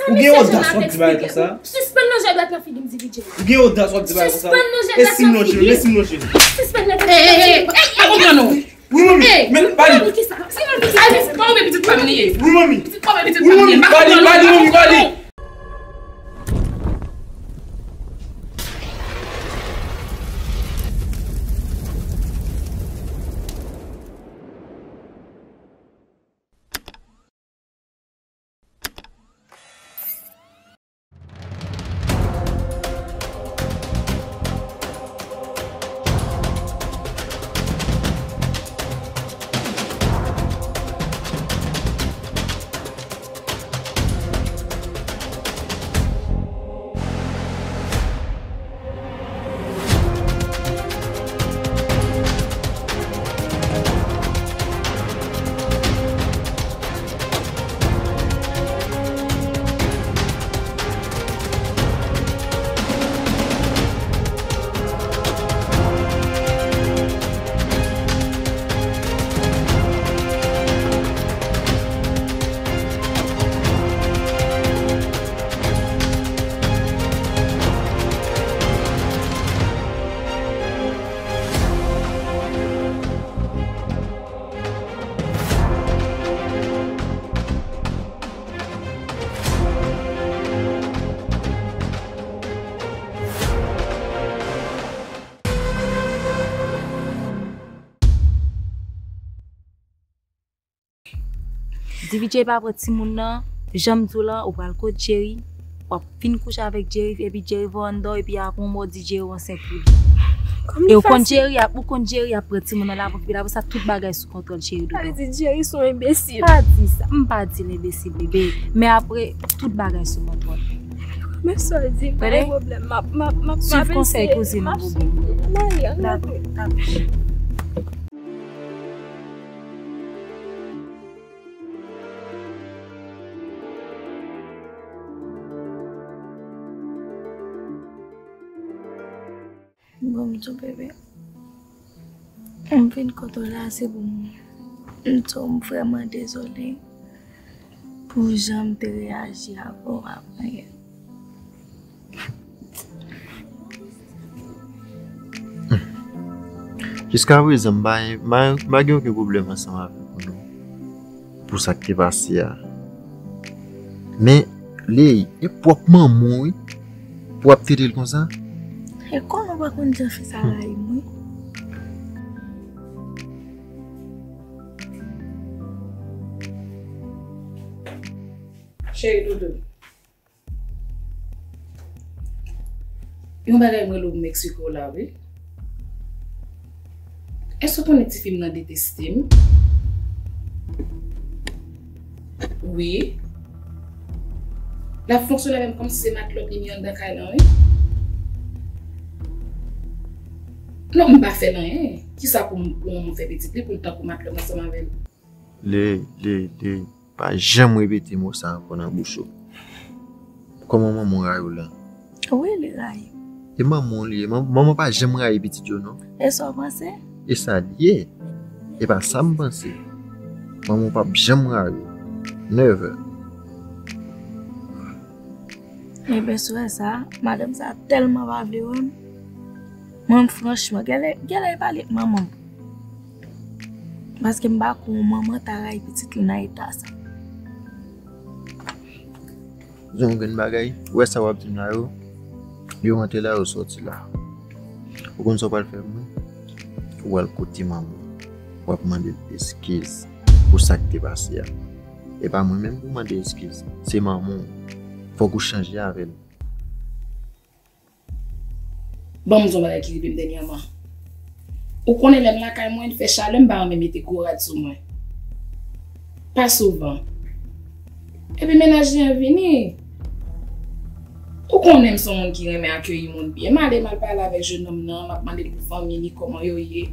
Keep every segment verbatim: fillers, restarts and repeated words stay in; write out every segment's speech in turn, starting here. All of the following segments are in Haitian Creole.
Ou gen odas w ap di bagay konsa? Sispann lonje dwèt nan figi m, D V J. Ou gen odas w ap di bagay konsa? Sispann lonje dwèt nan figi m. Lese m lonje l, lese m lonje l. Sispann lonje dwèt nan figi m. Ey, ey, ey, ey, pa konprann ou. Wi, manmi, men ba li. Manmi, kisa? Se manmi, kisa? Ay, pitit pa w, men pitit pa m li ye. Wi, manmi. Pitit pa w, men pitit pa m li ye. Ba li, ba li, manmi, ba li. D V J pa pran timoun nan, jan m di w lan, ou pral kot Jerry, w ap vin kouche avèk Jerry, epi Jerry voye w anndan w, epi apre yon mò di Jerry ansent pou li. E ou konn Jerry ap, ou konn Jerry ap pran timoun nan labank, epi apre sa tout bagay sou kontwòl, cheri doudou. Sa vle di Jerry se yon enbesil. Pa di sa, m pa di l enbesil, bebe. Men apre, tout bagay sou kontwòl. Men sa w di, pa gen pwoblèm, m ap, m ap, m ap, m ap eseye. Swiv konsèy kouzin ou, bebe. M ale, ann rete. Dakò, dakò. Bon, m di w, bebe, m vin kote w la, se pou m di w m vrèman dezole pou jan m te reyaji avè w avan yè. Jiskaprezan, m pa, m pa, m pa gen okenn pwoblèm ansanm avèk ou non, pou sa k te pase a. Men, Ley, e pwòp manman w, wi, pou w ap trete l konsa? E konnen w pa konn jan fi sa rayi m, wi. Cheri doudou. Yon bagay mwen lou m eksplike w la, wi. Èske w konnen tifi m nan deteste m? Wi. L ap fonksyone avè m kòmsi se matlòt li m ye anndan kay lan, wi. Non, m pa fè l anyen. Kisa pou m, pou yon moun fè pitit li, pou l tankou matlòt ansanm avè m? Ley, Ley, Ley, pa janm repete mo sa ankò nan bouch ou. Kòman manman w rayi w lan? Wi, li rayi m. E manman w li ye. Man-, manman pa janm rayi pitit yo, non. E sa w panse? E sa l ye. E pa sa m panse. Manman w p ap janm rayi w. Never. Ebyen, sou wè sa, madanm sa tèlman pa vle wè m. Mwen, franchman, genlè, genlè li pale ak manman m. Paske m pa kwè yon manman ta rayi pitit li nan eta sa. Ou konn yon grenn bagay, ou wè sa w ap di m la yo, yo rantre la, yo sòti la. Ou konn sa w pral fè pou mwen? Ou pral kote manman w, w ap mande l eskiz pou sa k te pase a. E pa mwen menm pou mande eskiz, se manman w. Fòk ou chanje avè l. Ban m di w yon bagay ki rive m dènyèman. Ou konnen lè m lakay mwen, l fè chalè, m pa renmen mete gwo rad sou mwen. Pa souvan. Epi mennaj li an vini. Ou konnen m se yon moun ki renmen akeyi moun byen. M ale, m al pale avèk jennonm nan, m ap mande l pou fanmi li, kòman yo ye.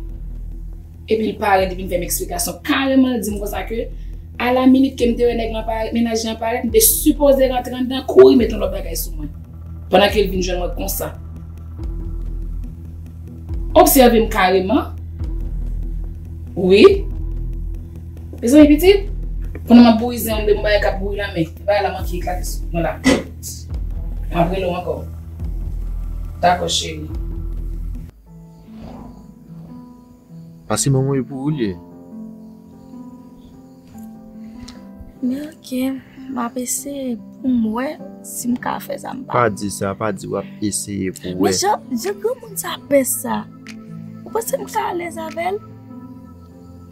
Epi l parèt, li vin fè m eksplikasyon kareman, l di m konsa ke, a la minit ke m te wè nèg lan parèt, mennaj li an parèt, m te sipoze rantre anndan, kouri met yon lòt bagay sou mwen. Pandan ke l vin jwenn mwen konsa. Obsève m kareman. Wi. Mezanmi pitit. Pandan m ap bouri zen an, m de m bagay k ap bouri la, men bagay la manke eklate sou mwen la. M ap rele w ankò. Dakò, cheri. Paske manman e pou ou l ye. Men oke, m ap eseye pou m wè si m ka fè sa m pa. Pa di sa, pa di w ap eseye pou w wè. Men jan, jan granmoun sa pès sa, ou panse m ka alèz avè l?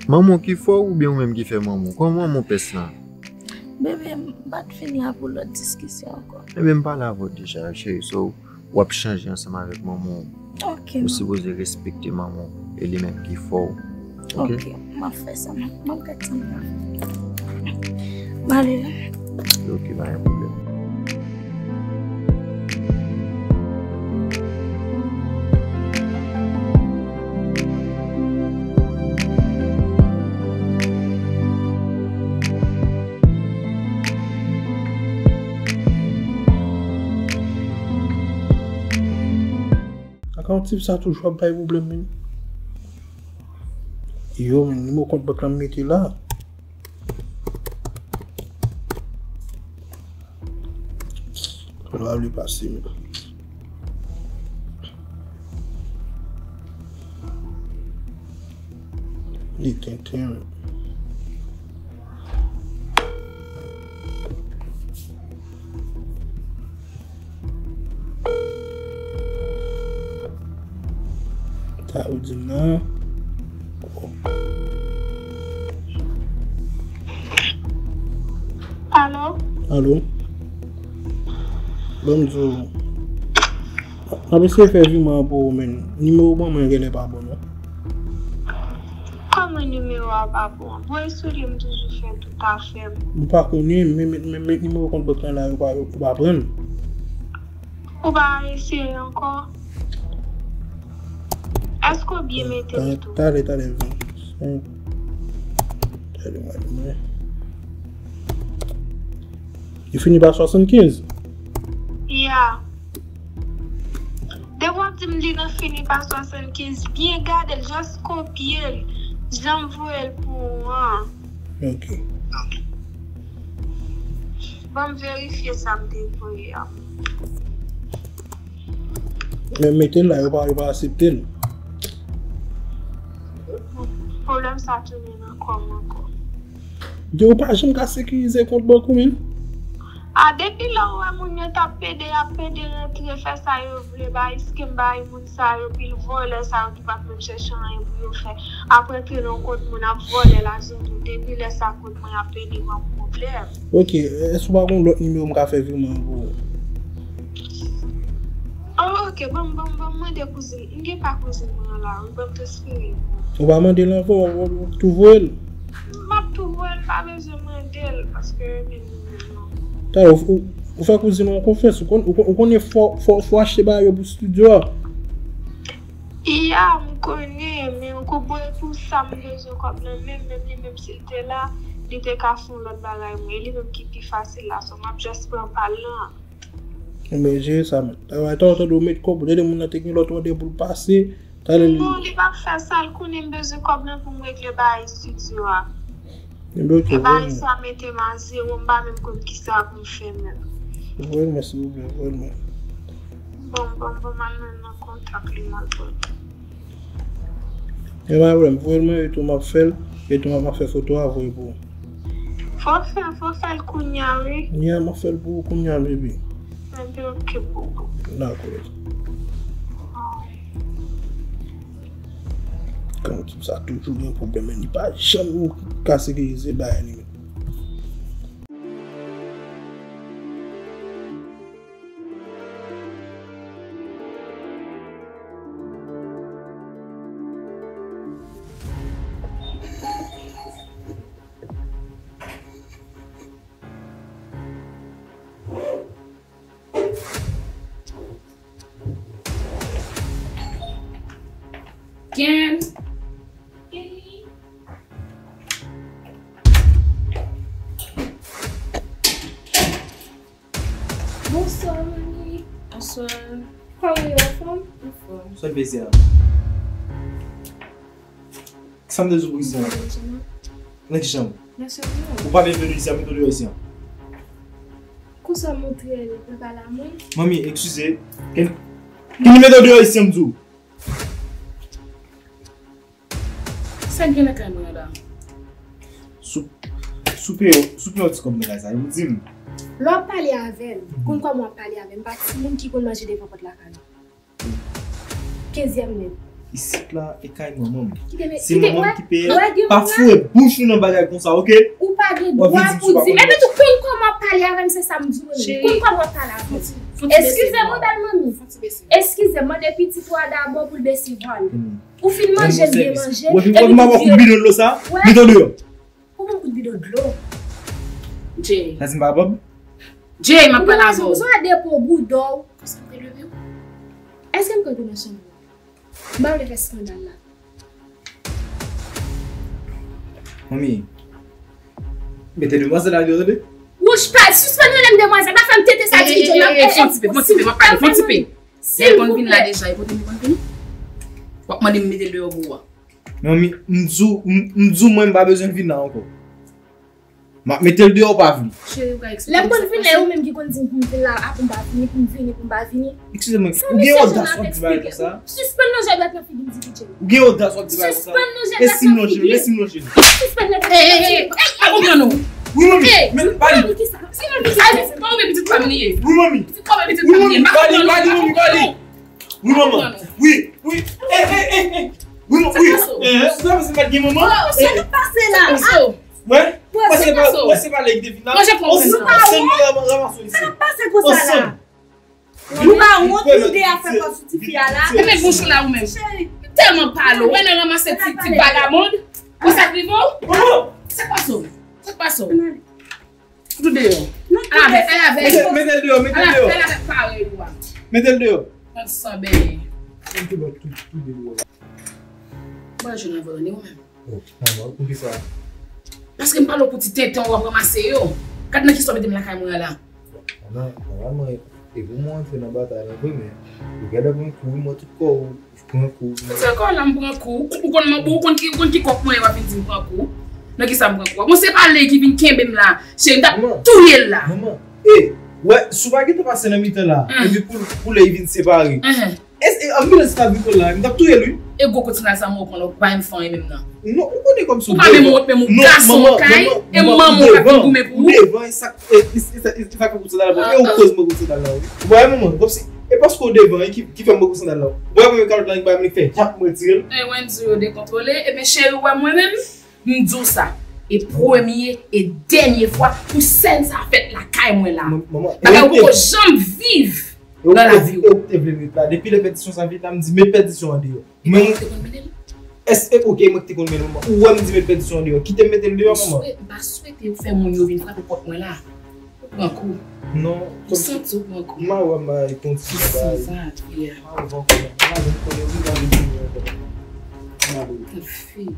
Manman w ki fè w oubyen ou menm ki fè manman w? Kòman manman w pès la? Bebe, m pa t fini a pou lòt diskisyon ankò. Ebyen, m pale avè w deja, cheri, so, w ap chanje ansanm avèk manman w. Ok, ou sipoze respekte manman w, e li menm ki fè w. Ok? Ok, m ap fè sa, m ap, m ap gad sa m ka fè. M ale la. Ok, pa gen pwoblèm. Ankò yon tip sa toujou ap bay pwoblèm, men. Yo, men, nimewo kont bank la m mete la. Lwa li pase, men. Li tenten, men. Sa ou di m nan. Alo? Alo? Ban m di w. M ap eseye fè viman an pou ou, men nimewo w ban mwen genlè pa bon, non. Kòman nimewo a pa bon? Voye sou li, m toujou fè tout afè m. M pa konnen, men, men, men, men nimewo kont bank lan la, yo pa, yo pa pran l. Ou pa eseye ankò? Èske w byen mete l tou? Talè, talè, vin. Talè, mwen, mwen. Li fini pa swasannkenz? Ya. Depi w ap di m li nan fini pa swasannkenz, byen gade l, just kopye l, jan m voye l pou ou an. Ok. Ban m verifye sa m te voye a. Men mete l la, yo pa, yo pa aksepte l. Pwoblèm sa tounen nan kò m ankò. Yo pa janm ka sekirize kont bank ou menm? A, depi lè ou wè moun yo t ap pede, y ap pede rantre, fè sa yo vle, bay skem, bay moun sa yo, pil vòlè sa yo ki pa t menm chèche anyen pou yo fè. Ap rantre nan kont moun, ap vòlè lajan moun. Depi lè sa, kont mwen ap pede pran pwoblèm. Ok, èske ou pa gen lòt nimewo m ka fè viman an pou ou? Oh, ok, ban m, ban m, ban m mande kouzin. M gen pa kouzin mwen an la, wi, ban m transfere l. Ou pa mande l ankò, w ap tou voye l? M ap tou voye l, pa bezwen mande l, paske renmen li menm non. Talè, ou, ou, ou fè kouzin ou konfyans, ou konn, ou konn, ou konnen fò, fò, fò achte bagay yo pou estidyo a. Ya, m konnen, men ou konprann pou sa m bezwen kòb nan men m, menm li menm si l te la, li te ka fè yon lòt bagay mwen, e li menm ki pi fasil la, so m ap just pran pa l lan. Ebyen, jere sa, men. Travay, talè, ou tande ou met kòb, ou tande moun nan te gen lòt òdè pou l pase, talè li. Non, li p ap fè sa, l konnen m bezwen kòb nan pou m regle bagay estidyo a. Ebyen, ok, e bagay sa mete m a zewo, m pa menm konn kisa pou m fè menm. Voye l mwen, silvouplè, voye l mwen. Bon, bon, bon, m al nan, nan kontak li, m al voye l. E pa pwoblèm, voye l mwen, etou m ap fè l, etou m ap fè foto a, voye pou ou. Fò fè, fò fè l kounya, wi. Ya, m ap fè l pou ou kounya, baby. Ebyen, ok, boo. Dakò. Kan tip sa toujou gen pwoblèm, men li pa janm ka sekirize bagay li menm. Ken. Bonswa, manmi. Bonswa. Kòman w ye, anfòm? Anfòm. Sa w bezwen? Sa m te di w pou kouzen an? Nan ki chanm? Nan chanm nan. Ou pa vle vin isi a, mete w deyò isi a. Konsa montre l, li pa pale a mwen. Manmi, eskize. Ken, ken mete w deyò isi a, m di w. Sa k gen lakay mwen an la? Sou, sou peye, sou peye yon ti kòb nan kay sa, ou di m. Lè w ap pale avè m, konn kòman w ap pale avè m, pa timoun ki konn manje devan pòt lakay ou. Kenzyèm nèt. Isit la, e kay manman m. Se manman m ki peye. Pa foure bouch ou nan bagay konsa, oke? Ou pa gen dwa pou di m. Epi tou, konn kòman w ap pale avè m, se sa m di w. Konn kòman w ap pale avè m. Eskize m, wi, bèl manmi. Eskize m, mande pitit ou a dabò pou l bese vwa l. Ou fin manje l byen manje, epi pou di, mete w deyò. Ou ban m kout bidon dlo. Jay. Sa se pa Bob? Jay, m ap pale avè w. Ou bezwen depo bouda w. Konsantre leve w. Èske m kanpe nan chanm ou a? M pa vle fè eskandal la. Manmi, mete demwazèl la deyò, tande? Wouch, pa sispann rele m demwazèl, pa fè m tete sa, ti Jay. Fon ti pe, fon ti pe, m ap pale, fon ti pe. Lè l konn vin la deja, e kote m te konn vini? W ap mande m mete l deyò pou ou a. Manmi, m di w, m, m di w mwen m pa bezwen vin la ankò. M ap mete l deyò, ou pa vle. Cheri, ou ka eksplike. Lè m konn vin la, e ou menm ki konn di m pou m vin la, a pou m pa vini, pou m vini, pou m pa vini. Eskize mwen, ou gen odas w ap di bagay konsa? Sispann lonje dwèt nan figi m, di Jay. Ou gen odas w ap di bagay konsa? Sispann lonje dwèt nan figi m. Lese m lonje l, lese m lonje l. Sispann lonje dwèt nan figi m. Ey, ey, ey, pa konprann ou. Wi, manmi, men pa li. Wi, manmi. Pitit pa m li ye. Wi, manmi. Pitit pa m, pitit pa m li ye. Wi, manmi, pa li, pa li, manmi, pa li. Wi, manman. Wi, wi. Ey, ey, ey, ey. Wi, wi. Sa k pase? Eh, ou pa panse m pa t gen manman? Sa k pase la? Sa k pase? Wè, wè se pa, wè se pa lè ki te vin la. Manje kòb mwen. Sa k pase? Sa k pase konsa la? Ou pa wont, ou de afè kò sou tifi a la. Ou met bouch ou la ou menm. Cheri. M tèlman pale w. Wè nan ranmase ti, ti vagabond. Konsa k rive w? Sa k pase w? Sa k pase w? Fout ou deyò. Al avè, al avè. Mete, mete l deyò, mete l deyò. Al avè, al avè parèy ou a. Mete l deyò. Pran san benyen. Mwen te ba tout, tout de deyò. Mwen jwenn avè w, ou menm. Oh, manman, poukisa? Paske m pale w pou ti tenten w ap ranmase yo. Gad nan kisa w mete m lakay mwen an la. Manman, manman, e pou mwen antre nan batay la vre, men ou genlè pran kou, mwen tout kò ou pran kou. Sèl kò w la m pran kou. Ou konn, ou konn ki, ou konn ki kòk mwen ye w ap vin di m pran kou? Nan kisa m pran kou? Bon, se pa Ley ki vin kenbe m la. Cheri, m t ap touye l la. Manman, e, wè, si w pa gentan pase nan mitan la, epi pou, pou Ley vin separe. E, e, anbilans k ap vin la, m t ap touye l, wi. E gwo kout sandal sa mwen pran la, ou pa menm fanyen menm nan. Non, ou konnen kòmsi ou devan. Ou pa menm wont, menm ou gason kay, e manman w k ap vin goumen pou ou. Ou devan, e sa, e, e, e, e, e sa k ap kout sandal la, e ou koz mwen kout sandal la, wi. Ou pa wè manman, kòmsi, e paske ou devan, e ki, ki fè mwen kout sandal la. Ou pa wè mwen kalòt la, li bay mwen fè, yak mwen tire l. E Wendy yo dekontwole, ebyen cheri, ou wè mwen menm? M di w sa, e premye e dènye fwa pou sèn sa fèt lakay mwen la. Bagay ou poko janm viv nan lavi w. E ou te vle m ret la. Depi lè pèdisyon sa vin la, m di met pèdisyon an deyò. E mwen, ou te konn mennen l? Èske, oke, mwen ki te konn mennen l, manman. Ou wè m di met pèdisyon an deyò. Kite m mete l deyò, manman. M pa swete, m pa swete yo fè moun yo vin frape pòt mwen la. Ou pran kou. Non, m santi w pran kou. M a wè m a yon ti bagay. Sa, yeah. M a wè ankò. M a wè ankò. M a wè ankò. M a wè. Fi.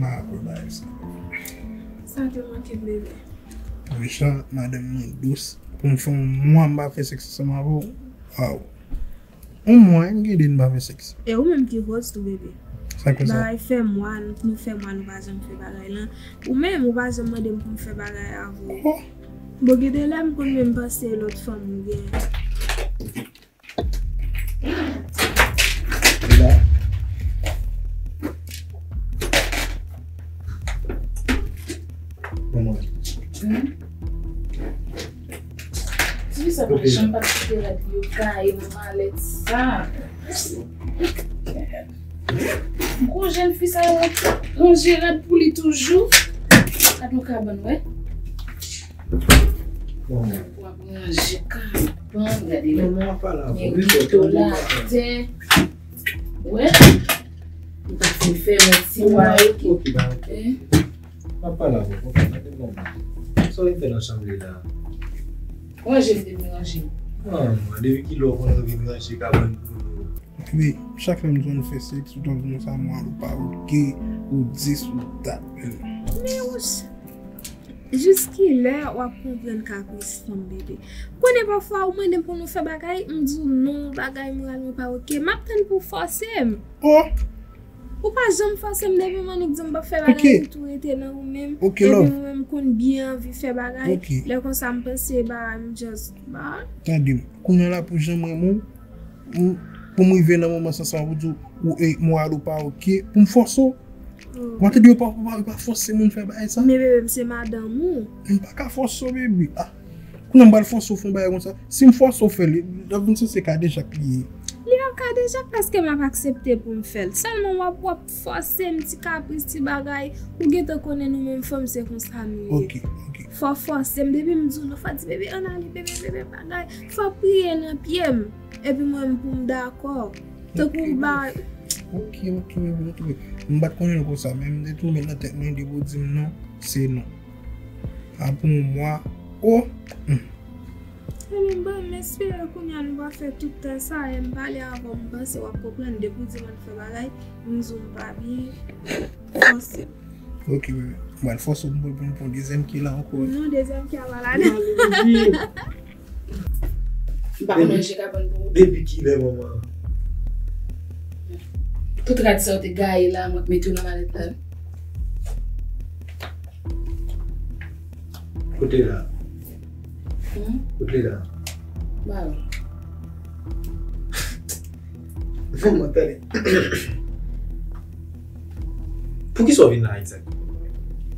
M a apre bagay sa. Sa te manke m, bebe. Mechan, madanm mwen dous. Pou m fè yon mwa m pa fè sèks ansanm avè w. Waw. Yon mwa, m gen de m pa fè sèks. E ou menm ki host tou, bebe. Sa konsa. Bagay fè mwa, nou, nou fè mwa, nou pa janm fè bagay lan. Ou menm, ou pa janm mande m pou m fè bagay avè w. Oh. Bon, gen de lè m konn menm panse e lòt fanm ou gen. Vila. Manman. Hmm? Ti fi sa pa janm pa kite rad li yo gaye nan malèt sa. Gwo jèn fi sa yo ranje rad pou li toujou. Gad yon kabann, wè. Manman. W ap ranje kabann, gade la. Manman, w ap pale avè m. Gen rido la atè. Wè. M pa fin fè yon ti wa yo ki. Ok, ba, ok. Eh? M ap pale avè w, ok, gade manman. Sa w vin fè nan chanm li la? Ranje m te vin ranje. Manman, depi kilè w konn nou vin ranje kabann pou nou? Epi, chak lè m di w ann fè sèks, ou t ap di m sa, mwa ou pa oke, ou dis, ou dat. Men ou, jiskilè w ap konprann kapris fanm, bebe? Konnen pafwa ou mande m pou nou fè bagay, m di w non, bagay moral mwen pa oke. M ap tann pou w fòse m. Oh! Ou pa janm fòse m depi m annik di w m p ap fè bagay, m tou rete nan ou menm. Ok, love. Epi mwen menm konn byen anvi fè bagay. Ok. Lè konsa m panse bagay m just ba. Tande m. Kounye a la pou jan m renmen w, m, pou m rive nan moman sa sa pou di w, ou, e, moral ou pa oke, pou m fòse w. Oh. Ou pa tande yo pa, pa, pa fòse moun fè bagay sa? Men bebe, m se madanm ou. M pa ka fòse w, bebe. Ah. Kounye a m pral fòse w fè yon bagay konsa. Si m fòse w fè l, l ap vin sanse kadejak li ye. Li p ap kadejak paske m ap aksepte pou m fè l. Sèlman w ap, w ap fòse m ti kapris, ti bagay. Ou gentan konnen nou menm fanm se konsa nou ye. Ok, ok. Fò w fòse m. Depi m di w non, fò w di bebe ann ale, bebe, bebe bagay. Fò w priye nan pye m. Epi mwen menm pou m dakò. Tankou ba. Ok, ok, bebe, ok, bebe. M pa t konnen l konsa, men m te tonbe nan tèt mwen, depi w di m non, se non. Apre yon mwa, oh! Hmm. Ebyen, bon, m espere kounye a nou pa fè tout tan sa, e m pale avè w, m panse w ap konprann, depi w di m ann fè bagay, m di w m pa byen, fòse m. Ok, bebe. M pral fòse w pou m pran dezyèm ki la ankò. Non, dezyèm ki a pa ladan. M pa konn ranje kabann pou ou. Depi kilè, manman? Tout rad sa yo te gaye la, mwen mete yo nan malèt la. Kote la? Hmm? Kote la? Ba wi. Manman, tande. Poukisa w vin la egzakteman?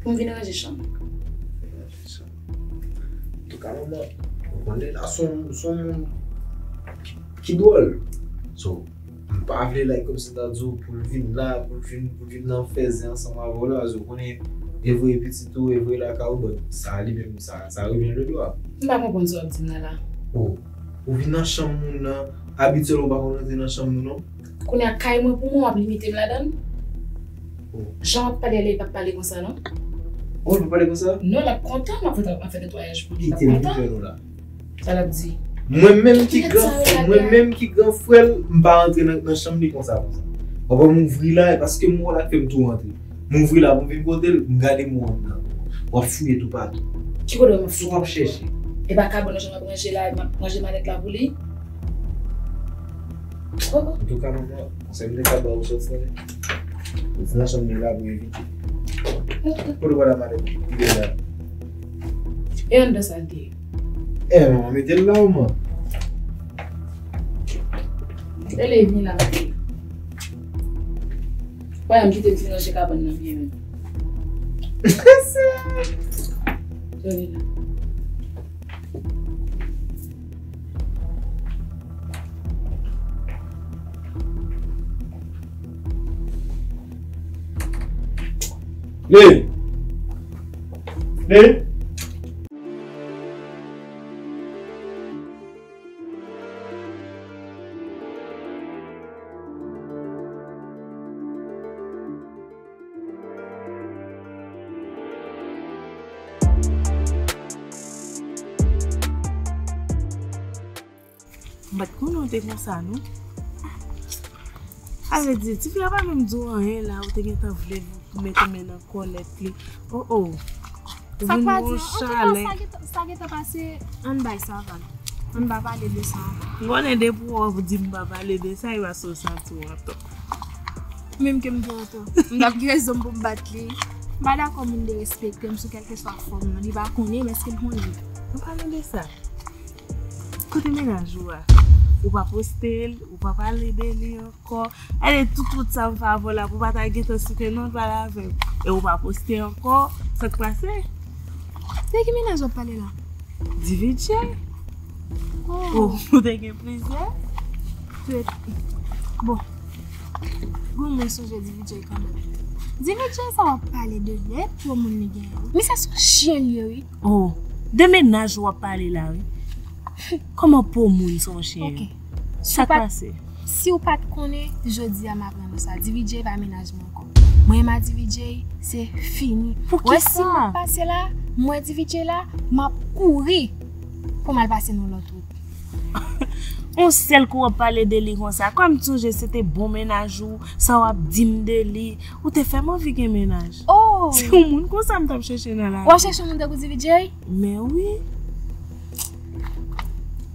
Pou m vin ranje chanm. Vin ranje chanm. Antouka, manman, ou konnen la, se yon, se yon moun ki, ki dwòl. So, m pa vle, like, kòmsi ta di w pou l vin la, pou l vin, pou l vin nan fè zen ansanm avè w la, paske w konnen, e vre pitit ou, e vre lakay ou, but sa li menm, sa, sa revyen de lwa. M pa konprann sa w ap di m nan la. Oh, ou vin nan chanm moun nan, abityèlman ou pa konn rantre nan chanm nou non. Kounye a kay mwen pou mwen, w ap limite m ladan l? Oh. Jan w ap pale a li, li p ap pale konsa non. Oh, li p ap pale konsa? Non, l ap kontan, m ap fè, m ap fè netwayaj pou li, l ap kontan. Kite m pou nou la. Sa l ap di? Mwen menm ki gran, mwen menm ki gran frè l, m pa rantre nan, nan chanm li konsa, konsa. Papa m ouvri la, e paske m wè l ak fè m tou rantre. M ouvri la pou m vin kote l, m gade m wè w anndan. W ap fouye toupatou. Ki kote w ap fouye? Sa w ap chèche? E pa kabann nan jan m ap ranje la, m ap ranje malèt la pou li. Oh, oh. Antouka, manman, konsèy m te ka ba w sòti la. Ou nan chanm li la pou evite. Kote w pral la, malèt? Li la. E anndan sa l te ye? Eh, manman, mete l la, manman. Rele vini la, mete l. Wè, m kite m fin ranje kabann nan byen menm. Rele la. Li! Li! M pa t konnen w te konsa, non. Sa vle di, tifi a pa menm di w anyen la, ou te gentan vle pou mete men nan kòlèt li. Oh, oh. Sa pase, antouka, sa gentan, sa gentan pase, ann bay sa vag. Ann pa pale de sa ankò. M konnen depi w di m pa pale de sa, e paske w santi w antò. Menm ke m gen antan. M t ap gen rezon pou m bat li. M pa dakò moun derespekte m sou kèlkeswa fòm nan. Li pa konnen, men èske l konnen? Nou pale de sa. Kote mennaj ou a? Ou pa poste l, ou pa pale de li ankò. Gade tout wout sa m fè avè w la pou w pa ta gentan site non l pale avè m. E ou pa poste ankò. Sa k pase? De ki mennaj w ap pale la? D V J. Oh, ou te gen plizyè? Bon. Gon mwen sonje D V J kanmenm. D V J sa w ap pale de li, e po moun li genyen. Misye se yon chyen li ye, wi. Oh, de mennaj w ap pale la, wi. Kòman po moun se yon chyen? Ok. Sa k pase? Si w pa t konnen, jodi a m aprann ou sa. D V J pa mennaj mwen ankò. Mwen m a D V J, se fini. Poukisa? Wè si m ap pase la, m wè D V J la, m ap kouri pou m al pase nan lòt wout. On sèl kou w ap pale de li konsa. Kòm m sonje se te bon mennaj ou, sa w ap di m de li, ou te fè m anvi gen mennaj. Oh! Se yon moun konsa m t ap chèche nan lavi. W ap chèche yon moun tankou D V J? Men wi.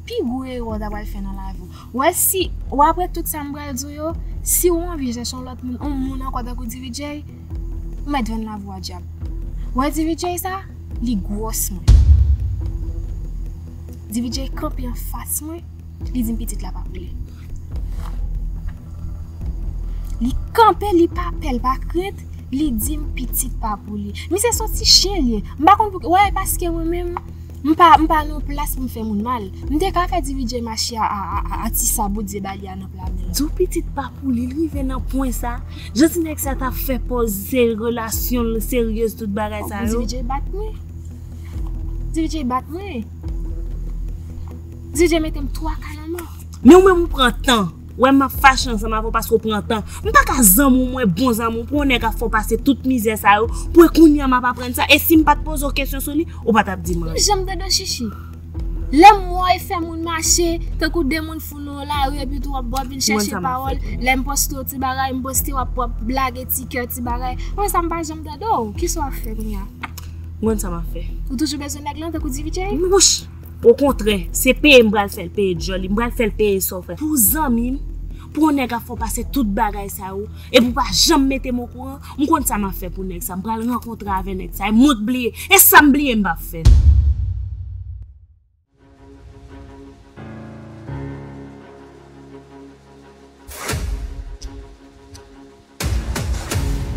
Pi gwo erè w ta pral fè nan lavi w. Wè si, w apre tout sa m pral di w yo, si w anvi chèche yon lòt moun, yon moun ankò tankou D V J, ou mèt vann lavi w a dyab. Wè D V J sa, li gwòs mwen. D V J kanpe anfas mwen, li di m pitit la pa pou li. Li kanpe, li pa pè, li pa krent, li di m pitit pa pou li. Misye se yon ti chyen li ye. M pa konn pou, wè, paske mwen menm, m pa, m pa nan yon plas pou m fè moun mal. M te ka fè D V J mache a, a, a, a, a ti sa Bondye ba li a nan pla men l. Di w pitit pa pou li, l rive nan pwen sa. Jan ti nèg sa t ap fè pòz se relasyon l seryez tout bagay sa yo. D V J bat mwen. D V J bat mwen. D V J mete m twa ka nan mò. Men ou menm ou pran tan. Wè m ap fache ansanm avè w paske w pran tan. M pa ka zanmi w, mwen bon zanmi w, pou yon nèg ap fè w pase tout mizè sa yo, pou e kounye a m ap aprann sa. E si m pa t poze w kesyon sou li, ou pa t ap di m anyen. M janm tande w chichi. Lè m wè w fè moun mache, tankou de moun fou nan lari, epi tou w ap, w ap vin chèche pawòl. Lè m poste yon ti bagay, m poste w ap, w ap lage ti kè, ti bagay. Mwen sa m pa janm tande w. Kisa w ap fè kounye a? Ou konn sa m ap fè. Ou toujou bezwen nèg lan tankou D V J? Wouch! Okontrè, se peye m pral fè l peye djòl li, m pral fè l peye sa w fè. Pou zanmi m, pou yon nèg ap fè w pase tout bagay sa yo, epi w pa janm mete m okouran, m konn sa m ap fè pou nèg sa, m pral rankontre avè nèg sa, e mwen k bliye, e sa m bliye m p ap fè l.